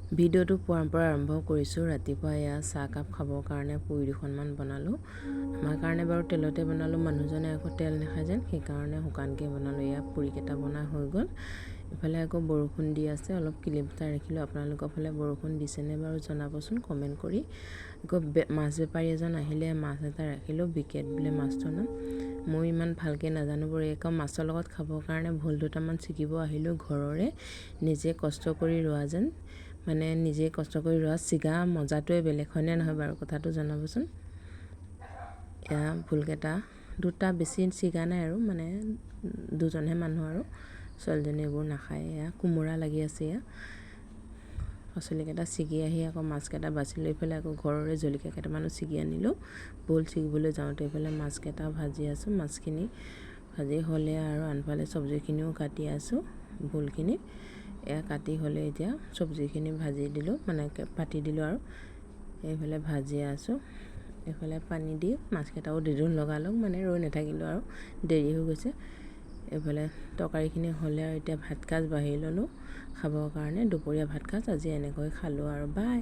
ভিডিঅ'টো পুৱাৰ পৰা আৰম্ভ কৰিছোঁ। ৰাতিপুৱা এয়া চাহকাপ খাবৰ কাৰণে পুৰি দুখনমান বনালোঁ। আমাৰ কাৰণে বাৰু তেলতে বনালোঁ, মানুহজনে আকৌ তেল নাখায় যেন, সেইকাৰণে শুকানকৈ বনালোঁ। এয়া পুৰিকেইটা বনাই হৈ গ'ল। ইফালে আকৌ বৰষুণ দি আছে, অলপ ক্লিপ এটা ৰাখিলোঁ। আপোনালোকৰ ফালে বৰষুণ দিছেনে বাৰু জনাবচোন কমেণ্ট কৰি। আকৌ মাছ বেপাৰী এজন আহিলে, মাছ এটা ৰাখিলোঁ, বিকেট বোলে মাছটোৰ নাম, মই ইমান ভালকৈ নাজানো বাৰু। আকৌ মাছৰ লগত খাবৰ কাৰণে ভোল দুটামান ছিগিব আহিলোঁ। ঘৰৰে নিজে কষ্ট কৰি ৰোৱা যেন, মানে নিজে কষ্ট কৰি ৰোৱা ছিগা মজাটোৱে বেলেগ, হয়নে নহয় বাৰু কথাটো জনাবচোন। এয়া ভোলকেইটা দুটা, বেছি ছিগা নাই আৰু, মানে দুজনহে মানুহ আৰু ছোৱালীজনী এইবোৰ নাখায়। এয়া কোমোৰা লাগি আছে। এয়া পাচলিকেইটা ছিগি আহি আকৌ মাছকেইটা বাছি লৈ পেলাই আকৌ ঘৰৰে জলকীয়া কেইটামানো ছিগি আনিলোঁ ভোল ছিগিবলৈ যাওঁতে। এইফালে মাছকেইটা ভাজি আছোঁ। মাছখিনি ভাজি হ'লে আৰু আনফালে চব্জিখিনিও কাটি আছোঁ। ভোলখিনি এয়া কাটি হ'লে এতিয়া চব্জিখিনি ভাজি দিলোঁ, মানে পাতি দিলোঁ আৰু এইফালে ভাজি আছোঁ। এইফালে পানী দি মাছকেইটাও দি দিলোঁ লগালগ, মানে ৰৈ নাথাকিলোঁ আৰু, দেৰি হৈ গৈছে। এইফালে তৰকাৰীখিনি হ'লে আৰু এতিয়া ভাত সাজ বাঢ়ি ল'লোঁ খাবৰ কাৰণে। দুপৰীয়া ভাত সাজ আজি এনেকৈ খালোঁ আৰু। বাই।